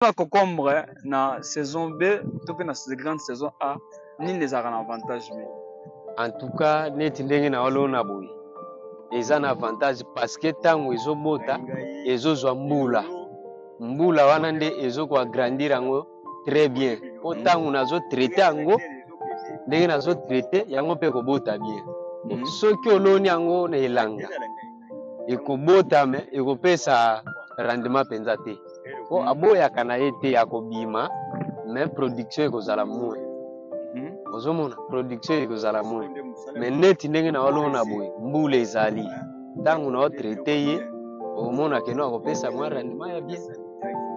Na concombre na saison B to mpe na grande saison A, nini ezalaka na avantage mingi? En tout cas, neti ndenge na olona boye, eza na avantage parce que ntango ezobota, ezozwa mbula. Mbula wana nde ezokoagrandir yango très bien, mpo ntango nazotraite yango, ndenge nazotraite yango mpe ekobota bien. Soki oloni yango na elanga, ekobota me ekopesa rendement mpenza te, mpo aboyaka na ye te, akobima, mais production ekozala moins. Ozomona, production ekozala moins. Mais neti ndenge na olona boye, mbula ezali, ntango na otraite ye, omona keno akopesa mwa rendement ya bien.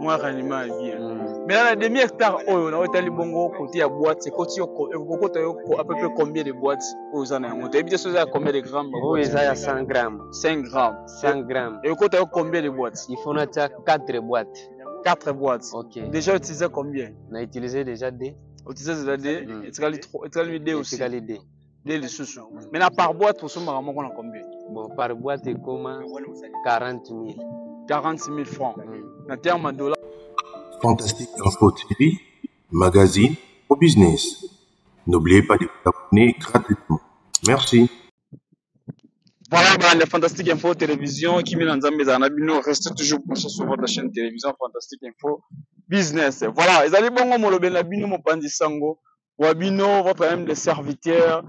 Mwa rendement ya bien. Mais na demi hectare oyo na otali bongo, côté ya boîte ekoti yo, ekokota yo à peu près combien de boîtes oyo oza na yango? Toyebi te soki eza ya combien de grammes. Oyo eza ya 100 grammes. 5 grammes. 100 grammes. Ekokota yo combien de boîtes? Il faut natia 4 boîtes. 4 boîtes. Ok. Déjà utilisé combien? Na utilisé déjà deux. Utilisé déjà deux. Etikali 3, etikali 2 aussi. Etikali deux. Deux lisusu. Mais na par boîte osombaka moko na combien? Bon, par boîte ekoma 40 000. 40 000 francs. Na terme ya dollar? Fantastique Info TV, magazine au business. N'oubliez pas de vous abonner gratuitement. Merci. Voilà, bah, les Fantastique Info Télévision qui met dans Nzambe na bino, restez toujours branchés sur votre chaîne télévision Fantastique Info Business. Voilà, ezali bongo molobeli na bino, mopanzi sango wa bino, votre même de serviteur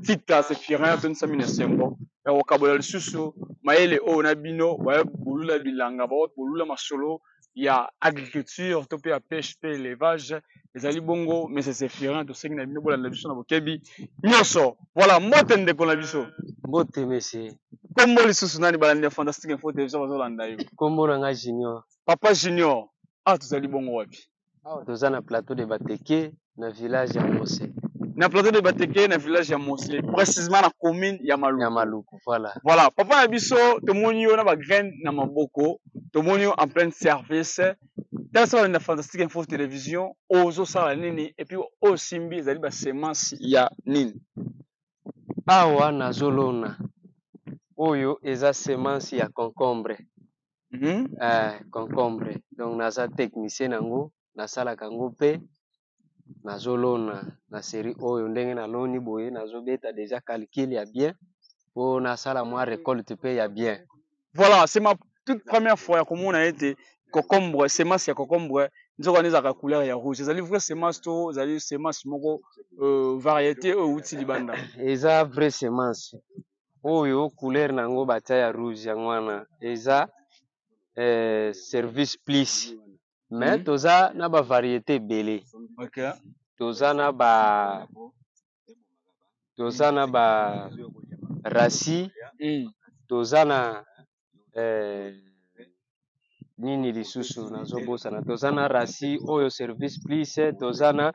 Tita Sephirin tonisami na esengo ya kokabola lisusu mayele oyo na bino baya bolula bilanga, bolula masolo ya agriculture to mpe ya pêche mpe élevage. Ezali bongo monsieur Sephirin. Tosengi na bino bolanda biso na bokebi nyonso. Voilà, mbote ndeko na biso. Mbote, monsieur. Kombo lisusu nani? Balandi ya Fantastique Info Télévision bazolanda yo. Kombo na nga Junior. Papa Junior, awa tozali bongo wapi? Awa toza na plateau de Bateke, na village ya Mose. Na plateau de Bateke, na village ya Mose, précisément na commune ya Maluku. Ya Maluku, voilà. Voilà, papa na biso, tomoni yo na bagraine na maboko, tomoni yo en plein service. Tala so balanda Fantastique Info Télévision, ozosala nini et puis oyo osimbi ezali basemence ya nini? Awa nazolona, oyo eza semence ya concombre. Concombre, donc naza technicien nango, nasalaka yango mpe nazolona na série oyo. Ndenge naloni boye, nazobeta déjà calcul ya bien mpo nasala mwa récolte mpe ya bien. Voilà, c'est ma toute première fois ya komona ete concombre, semence ya concombre nzoka wana ezalaka couleur ya rouge. Ezali vraie semence to ezali semence moko variété oyo euti libanda? Eza vraie semence. Oyo couleur nango batia ya rouge, yango wana eza Service Plus, mais toza na bavariété ebele. Toza na ba rasi, toza na nini lisusu, nazobosana. Toza na rasi oyo Service Plus, toza na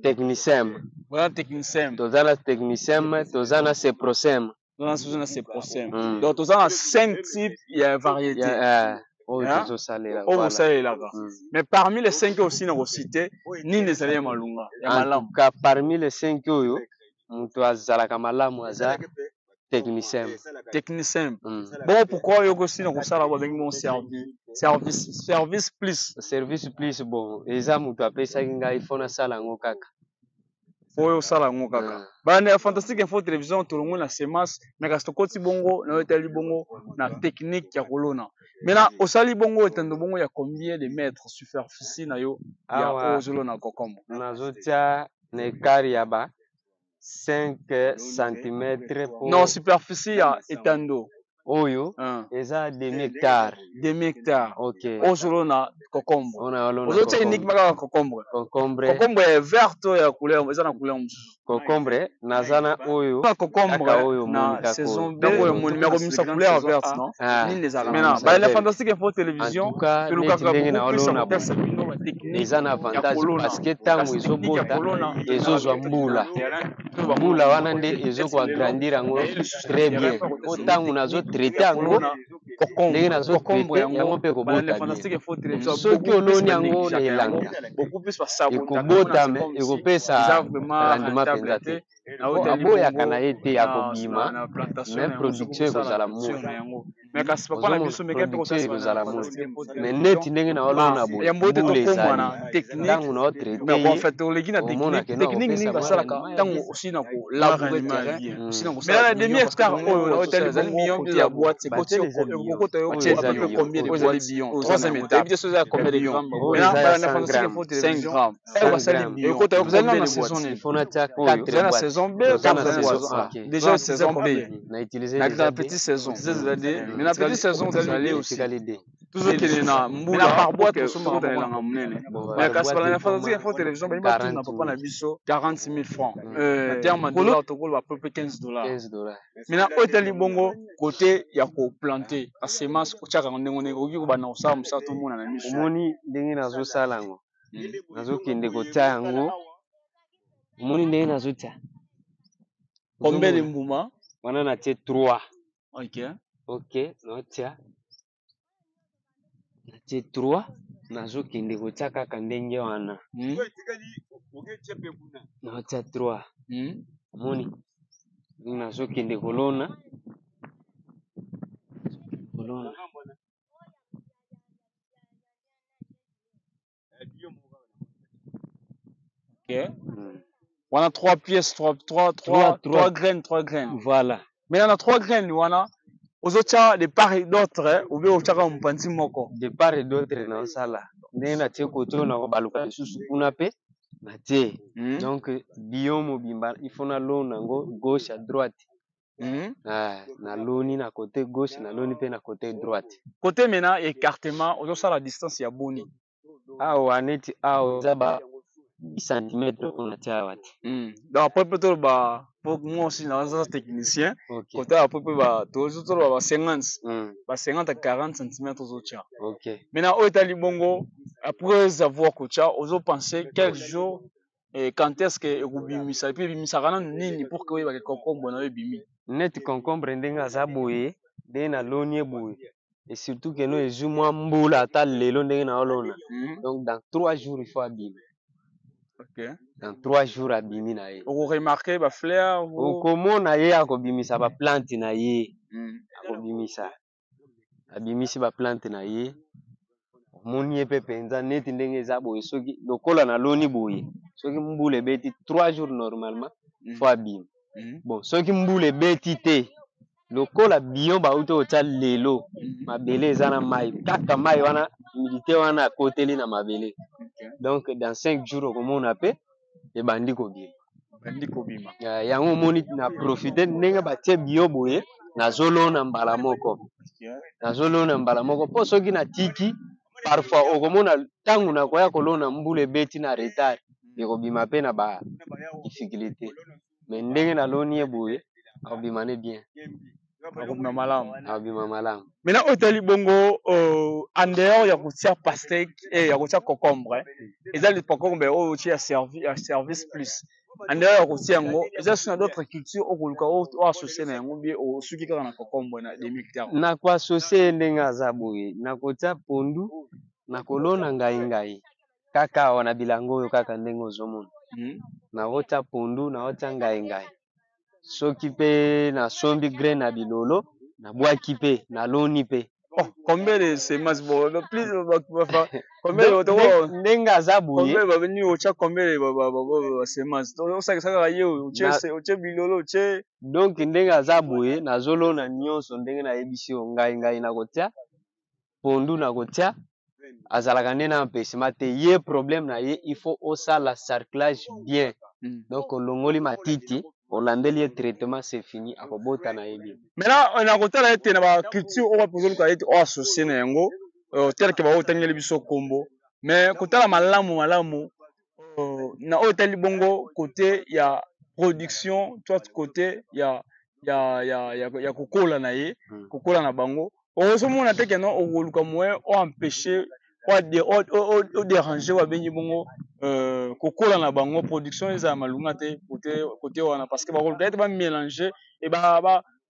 Technicem. Voilà, Technicem. Toza na Technicem, toza na Seprosem. Toza na Seprosem. Donc toza na cinq types ya variété. Oyo tozosalela. Oyo bosalelaka. Mais parmi les cinq aussi na kocite, nini ezali ya malunga, ya malamu? Cas, parmi les cinq, oyo moto azalaka malamu aza Technicem. Technicem. Bon, pourquoi oyo kosi na kosala babengi mon service Plus? Service Plus, bon, eza moto apesaki ngai, fo nasala yango kaka. Oyo osala yango kaka. Bana ya Fantastique Info Télévision, tolongwe na semence, mais kasi tokoti bongo na oyo etali bongo na technique ya kolona. Maintenant, osali bongo etando bongo ya combien de mètres, superficie na yo ya oyo ozolona concombre? Nazotia na écart ya ba 5 cm po. Non, superficie ya etando. Oyo eza demi hectare. Demi hectare. Ok. Ozolona concombre, ozotia uniquement kaka concombre? Concombre. Concombre ya vert to ya couleur, eza na couleur mosusu? Concombre naza na oyo. Na concombre oyo na saison B, oyo omoni me akomisa couleur verte, non? Nini ezalaka? Maintenant, balanda Fantastique Info Télévision, tolukaka beaucoup plus ya kopesa bino batechnique. Eza na avantage parce que ntango ezobota, ezozwa mbula. Mbula wana nde ezokoagrandir yango très bien, po ntango nazotraite yango, ndenge nazotraite yango mpe ekobota bien. Soki oloni yango na elanga, ekobota me ekopesa rendement mpenza te, po aboyaka na ye te, akobima, mais production ekozala moins. Mais kasi papa na biso meka mpe production kosala ekozala na moke. Fantastique Info Mais Télévision. neti ndenge na olona boye, Yambo ete mbula tokóma ezali na technique, ntango na otraite mais bon, en ye fait oleki na omona technique. ke no Technique nini akopesa mwa basalaka rendement ya ntango bien. osi na kolabourer rendement ya terrain, bien. osi na Mm. kosala Mais na billon, demi parce que hectare bongo oyo oyo otali ezali ezali bongo million côté mpe ya ya boîte, ekoti Batele eza billion. ekokota yo Oyo à eza peu près billion. combien de Oyo ezali boîtes? billion. Troisième Oyo étape Oyebi te soki eza combien de billion. grammes Oyo Maintenant, eza ya bala na 100 Fantastique grammes. Info 5 Télévision, grammes. oyo 100 basali grammes. billion, Ekota yo ozali combien na de saison boîtes? nini? Il faut natia Oyo 4 Ozali na boîtes. saison B Toza ou na ozali na saison saison A. A? Ok. Déjà saison B. Na utiliser Na déjà na D. petite saison. Eza D. Mais na petite saison ozali D aussi. Etikali D. Tozokende na mbula par boîte, ok, tosombaka tokotana moko na elanga monene. Bon, Mais par kasi boîte bala na Fantastique ekoma Info Télévision balingi batuna 40 papa na 000. biso 40 000 francs. Mm. Na terme ya dollar tokoloba à peu près 15 $. 15 $. Maintenant oyo etali bongo côté ya koplante ba semence, otiaka yango ndenge ndenge okoki kobanda kosala mosala tomona na miso. Omoni ndenge nazosala yango, nazokende kotia yango, omoni ndenge nazotia. Combien de Ozomona mbuma? Wana natie 3. Ok, naotia, natie 3, nazokende kotia kaka ndenge wana. Naotia 3. Omoni ndenge nazokende kolona, kolona. Wana 3 pièces, 3 3 3 3 3 graines, 3 graines. Voilà. Maintenant na 3 graines wana ozotia de part et d'autre, eh, ou bien otiaka mopanzi moko? De part et d'autre naosala ndenge natie kote oyo, nakobaluka lisusu kuna mpe natie. Donc bio mobimba il faut nalona yango gauche à droite. Ah, naloni na côté gauche, naloni mpe na côté droite. Côté maintenant écartement, ozosala distance ya boni? Awa neti awa eza ba 10 cm oyo natia awa te. Donc après peut toloba, po moi aussi naza technicien, côté après peut ba toloba ba 50, ba 50 à 40 cm ozotia. Maintenant oyo etali bongo, après avoir kotia, ozopenser quel jour et quand est-ce que ekobimisa, et puis ebimisaka nanu nini pour que oyebaka concombre na yo ebimi? Neti concombre ndenge aza boye, ndenge naloni ye boye, et surtout ke no ezwi mwa mbula ata lelo ndenge naolona, donc dans 3 jours il faut abima. Dans 3 jours abimi na ye. Okoremarke bafleur? Okomona ye akobimisa baplante na ye. Akobimisa, abimisi baplante na ye, omoni ye mpe mpenza neti ndenge eza boye. Soki lokola naloni boye, soki mbula ebeti 3 jours, normalement faut abima. Bon, soki mbula ebeti te, lokola bio bauti kotia lelo, mabele eza na mai, kaka mai wana, humidité wana akoteli na mabele, donc dans 5 jours okomona mpe ebandi kobima. Bandi kobima. Yango omoni na profite ndenge batie bio boye, nazolona mbala moko, nazolona mbala moko, mpo soki natiki, parfois okomona ntango nakoya kolona, mbula ebeti na retard, ekobima mpe na ba difficulté. Mais ndenge naloni ye boye, akobima ne bien. Akobima malamu. Akobima malamu. Maintenant oyo etali bongo en dehors ya kotia pastèque, ya kotia concombre, eza le concombre oyo otia ya service plus, en dehors ya kotia yango, eza so na d'autres culture okoluka oyo associé na yango, bie osuki kaka na concombre na demi hectare? Nakoassocier ye ndenge aza boye, nakotia pondu, nakolona ngai ngai kaka awa na bilanga oyo, kaka ndenge ozomona. Nakotia pondu, nakotia ngai ngai, soki mpe nasombi graine na bilolo, nabwaki mpe naloni mpe. Oh, combien de semences? Bon, plus combien? Ndenge aza boye. Combien babeni otia, combien de ba semence osakisaka kaka ye, otie bilolo, otie? Donc ndenge aza boye, nazolona nyonso ndenge nayebisi yo: ngai ngai nakotia, pondu nakotia. Azalaka nde na empêchement te. Ye problème na ye, il faut osala sarclage bien. Donc olongoli matiti, olandeli ye traitement, c'est fini, akobota na ye bien. Maintenant na kotala ete na baculture oyo wapi ozoluka ete oyo associé na yango, tel ke baotangeli biso kombo, mais kotala malamu malamu na oyo etali bongo côté ya production, soit côté ya kokola na ye, kokola na bango, ozomona te keno okoluka moyen oempêche, odéranger, babengi bongo kokola na bango, production ezala malunga te côté wana, parce que bakoluka ete bamélange e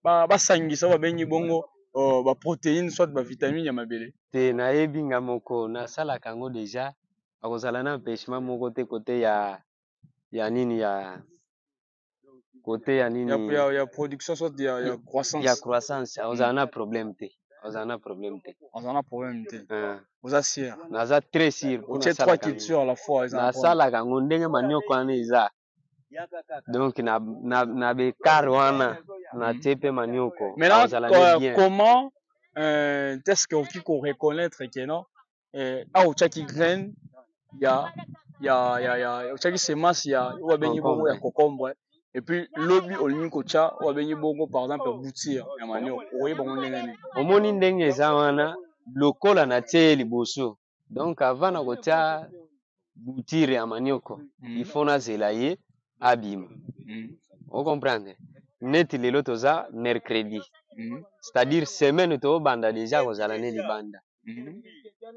basangisa, babengi bongo baprotéine soit bavitamine ya mabele? Te, nayebi nga moko nasalaka yango déjà, akozala na empêchement moko te côté ya nini, ya côté ya nini. Ya production soit ya croissance. Ya croissance, akozala na problème te. Ozala na problème te. Oza na problème te. Oza sûr? Naza très sûr. Otie trois cultures à la fois. Nasalaka yango ndenge manioko wana eza. Donc na bekar wana natie mpe manioko. Maintenant, comment est-ce que okoki ko reconnaître que non, awa otiaki graine ya otiaki semence ya oyo babengi bongo ya concombre, et puis lobi olingi kotia oyo babengi bongo par exemple bouture ya manioko, okoyeba ngo ndenge nini? Omoni ndenge eza wana, lokola natie ye liboso, donc avant na kotia bouture ya manioko, il faut nazela ye abima. Ocomprendre? Neti lelo toza mercredi, c'est-à-dire semaine tobanda déjà kozala ne libanda.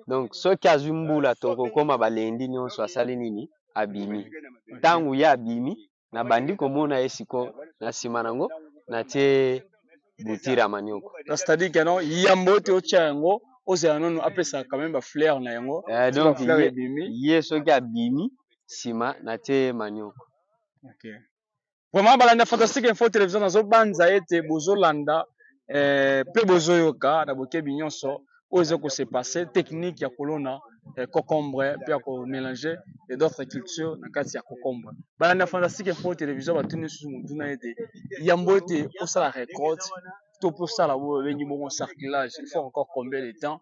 Donc soki azwi mbula, tokokóma balendi nyonso, asali nini? Abimi. Ntango ye abimi, nabandi komona ye siko na nsima nango natie bouture ya manioko. C'est-à-dire que non, yambo te otia yango, ozala nanu apesa quand même bafleur na yango. Donc ye soki abimi, nsima natie manioko. Okay. Vraiment, balanda Fantastique Info Télévision, nazobanza ete bozolanda mpe bozoyoka na bokebi nyonso oyo eza kose passer, technique ya kolona concombre mpe ya komélanger et d'autres cultures na kati ya concombre. Balanda Fantastique Info Télévision, batuni lisusu motuna ete yambo ete osala récolte to mpe osala oyo babengi bongo sarclage, il faut encore combien de temps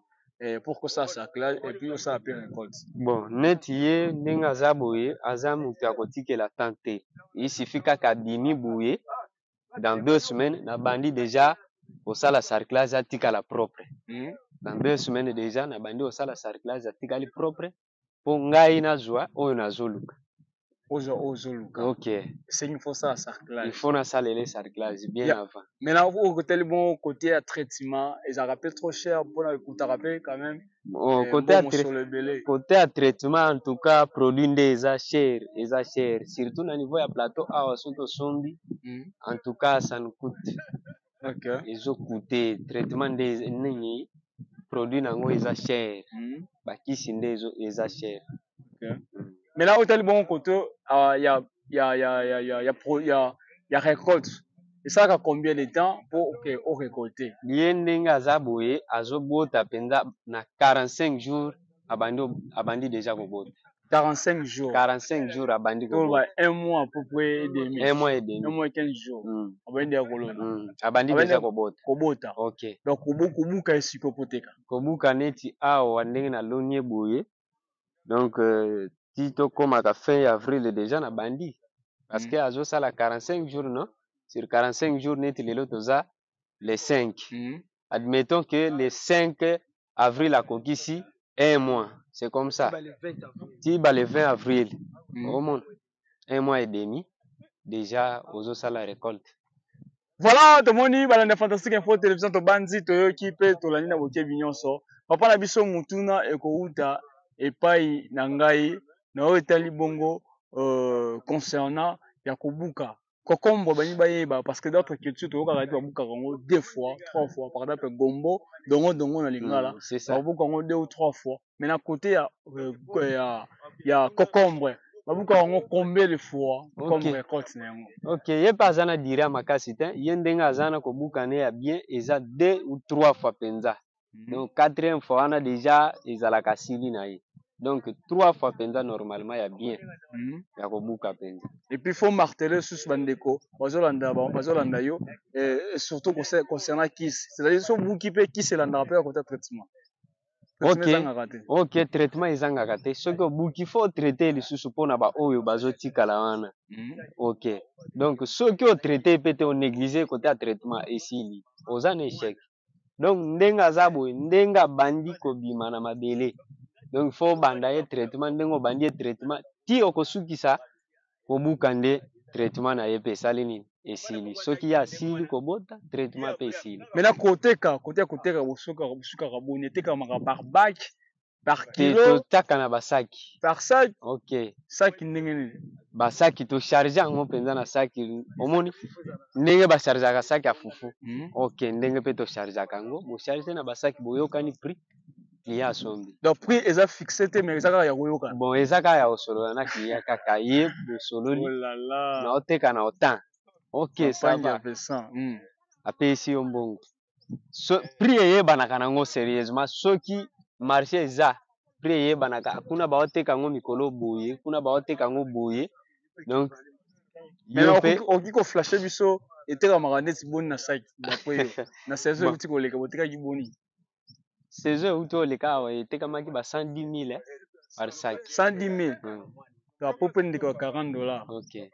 pour kosala sarclage et puis osala mpe récolte? Bon, neti ye ndenge aza boye, aza moto ya kotikela temps te. Il suffit kaka abimi boye, dans 2 semaines nabandi déjà kosala sarclage, atikala propre. Dans 2 semaines déjà nabandi kosala sarclage, atikali propre mpo ngai nazwa oyo nazoluka. Ozwa oyo ozoluka. Ok. Esengi faut osala sarclage. Il faut nasalela sarclage bien avant. Maintenant, oyo kotali bongo côté ya traitement, ezalaka mpe trop cher mpona ekutaka mpe quand même? Oh, côté ya mosolo ebele. Côté ya traitement, en tout cas produit nde eza cher, eza cher, surtout na niveau ya plateau awa. Soki osombi, en tout cas ça nous coûte. Ezocoûter traitement nde nini, produit nango eza cher. Bakisi nde eza cher. Okay. Maintenant, otali bongo côté ya récolte, esalaka combien de temps po ke orécolte? Ye ndenge aza boye, azobota mpenza na 45 jours, abandi déjà kobota. 45 jours? 45 jours abandi. Kobota, un mois à peu près et demi. Un mois et demi. Un mois et 15 jours. Abandi déjà kolona. Abandi déjà kobota. Kobota. Ok. Donc kobuka esika opoteka. Kobuka, neti awa ndenge naloni ye boye, donc ti tokomaka fin avril déjà na bandi, parce que azosala 45 jours, non? Sur 45 jours, neti lelo toza le 5, admettons que le 5 avril akokisi un mois, c'est comme ça ti ba le 20 avril. Omona, un mois et demi déjà ozosala récolte. Voilà, tomoni, balanda Fantastique Info Télévision, tobandi, toyoki mpe tolandi na bokebi nyonso papa na biso. Mutuna ekowuta epai na ngai na oyo etali bongo concernant ya kobuka concombre. Balingi bayeba, parce que d'autres cultures toyokaka ete babukaka yango deux fois, trois fois, par exemple gombo, dongo dongo na lingala. C'est ça. Babuka yango deux ou trois fois, mais na côté ya concombre, babukaka yango combien de fois comme récolte na yango? Ok, ye mpe aza na durée ya makasi te. Ye ndenge aza na kobuka ne ya bien, eza deux ou trois fois mpenza. Donc quatrième fois wana déjà ezalaka asili na ye. Donc trois fois mpenza normalement ya bien ya kobuka mpenza. Et puis faut marteler susu, bandeko bazolanda yo, surtout concernant kisi, c'est-à-dire so buki mpe kisi elandaka mpe ya kota traitement. Ok, ok, traitement ezangaka te. Soki obuki, faut traiter lisusu mpona baoyo bazotikala wana. Ok, donc soki otraiter mpe te, onéglige côté ya traitement, esili, oza na échec. Donc ndenge aza boye, ndenge abandi kobima na mabele, donc faut obanda ye traitement. Ndenge obandi ye traitement ti okosukisa kobuka, nde traitement na ye mpe esali nini? Esili. Soki ye asili kobota, traitement mpe esili. Maintenant, koteka, côté ya koteka, bosukaka boni? Etekamaka par bac, par kilo? Totiaka na basaki. Par sac? Ok. Saki ndenge nini? Basaki, tocharge yango mpenza na saki. Omoni ndenge bachargeaka saki ya fufu? Ok, ndenge mpe tochargeaka yango, bocharge na basaki, boyokani prix, client asombi. Donc prix eza fixe te, mais eza kaka ya koyokana? Bon, eza kaka ya kosolola na client, kaka ye bosololi. Oh là là. Na oteka na autant, ok, ça va. Apesi yo mbongo. So, prix eyebanaka nango sérieusement, soki marché eza, prix eyebanaka. Kuna baoteka yango mikolo boye, kuna baoteka yango boye. Donc yo mpe okoki koflashe biso etekamaka neti boni na sac d'après yo? Na saison euti koleka, botekaki boni? Saison euti oleka awa, etekamaki ba 110 000 par sac. 110 000? À peu près ndeko ya 40 $. Ok.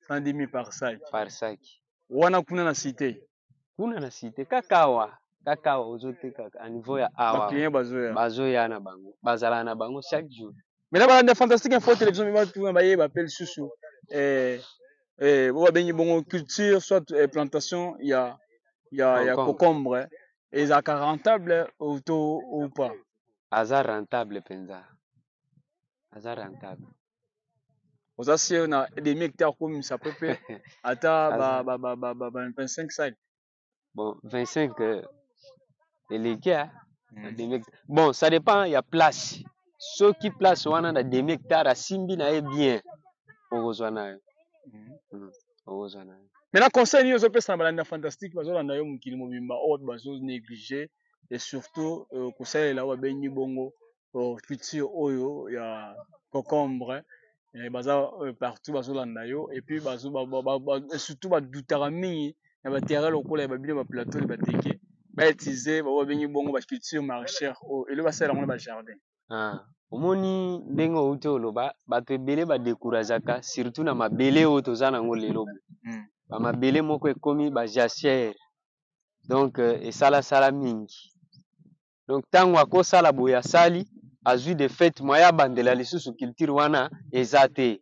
110 000 par sac. Par sac. Wana kuna na cité? Kuna na cité, kaka awa, kaka awa ozoteka à niveau ya awa. Baclient bazoya? Bazoya na bango, bazalaka na bango chaque jour. Maintenant, balanda Fantastique Info Télévision, me batuna bayeba mpe lisusu oyo babengi bongo culture soit plantation ya concombre, ezalaka rentable to ou pas? Aza rentable mpenza, aza rentable. Oza sûr na demi hectare komisa pe mpe ata ba 25 sac? Bon, 25 eleki na demi hectare. Bon, ça dépend ya place. Soki place wana na demi hectare asimbi na ye bien, okozwa na yo. Okozwa na yo. Maintenant, conseil nini ozopesa na balandi ya Fantastique bazolanda yo mokili mobimba, oyo bazo néglige et surtout kosalela oyo babengi bongo culture oyo ya concombre? Baza partout bazolanda yo, et puis bazo ba, ba, ba, ba, surtout badutaka mingi na baterrain lokola ya babino, baplateau, bateke bautilize bao babengi bongo baculture maraîchère oyo elo basala yango na bajardin. Ah, omoni ndenge outi oloba, bato ebele badécourageaka, surtout na mabele oyo toza nango lelo. Bamabele moko ekomi bajachère, donc esalasala mingi. Donc ntango akosala boye, asali, azwi de fait moyen abandela lisusu culture wana eza te,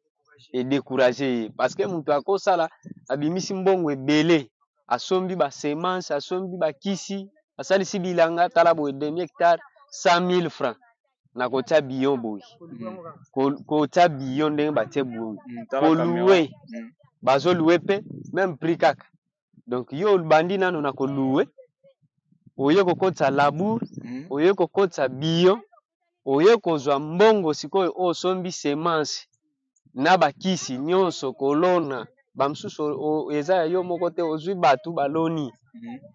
edécourage ye, parce que moto akosala, abimisi mbongo ebele, asombi basemence, asombi bakisi, asalisi bilanga. Tala boye, demi hectare 100 000 francs na kotia billon boye, kotia billon ndenge batie boye, kolouer, bazolouer mpe même prix kaka. Donc yo obandi nano na kolouer, oye kokotisa labour, oye kokotisa billon, oye kozwa mbongo sikoyo oyo osombi semence na bakisi nyonso, kolona bamosusu eza ya yo moko te, ozwi bato baloni.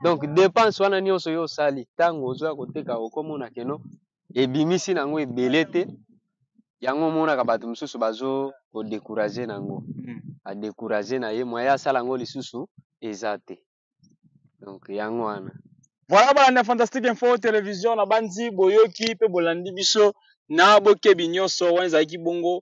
Donc dépense wana nyonso yo osali, ntango ozwa koteka, okomona keno ebimisi nango ebele te. Yango omonaka bato mosusu bazo kodécourage nango, adécourage na ye, moyen asala yango lisusu eza te. Donc yango wana. Voilà, balanda Fantastique Info Télévision, na bandi boyoki mpe bolandi biso na bokebi nyonso. Wana ezalaki bongo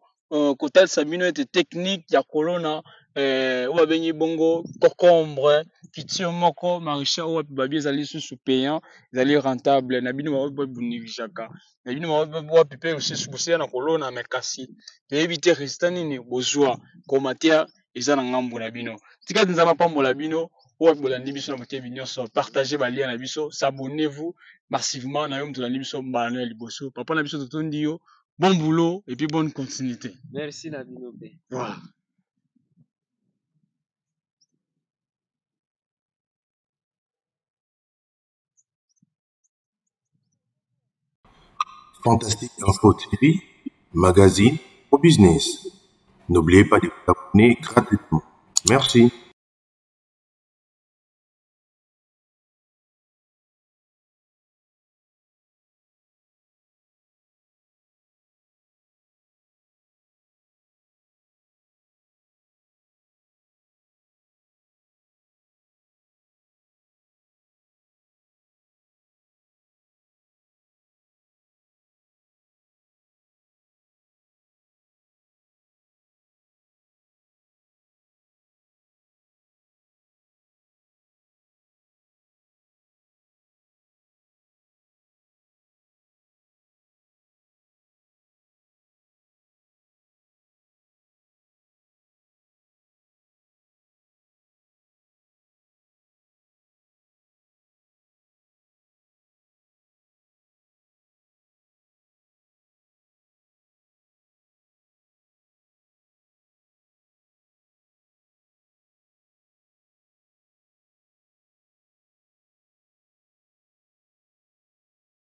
kotalisa bino ete technique ya kolona oyo babengi bongo concombre, culture moko maraîchère oyo wapi babi ezali lisusu payant, ezali rentable. Na bino baoyo bonégligeaka, na bino wapi mpe lisusu bosila na kolona, me kasi toyebi te résultat nini bozwa, commentaire eza na ngambo na bino. Tika Nzambe apambola bino oyo bolandi biso na bokebi nyonso. Partage balien na biso, s'abonnez-vous massivement. Na yo moto olandi biso mbala no ya liboso, papa na biso, totondi yo. Bon boulot et puis bonne continuité. Merci na bino mpe. Voilà. Fantastique Info TV, magazine au business. N'oubliez pas de vous abonner gratuitement. Merci.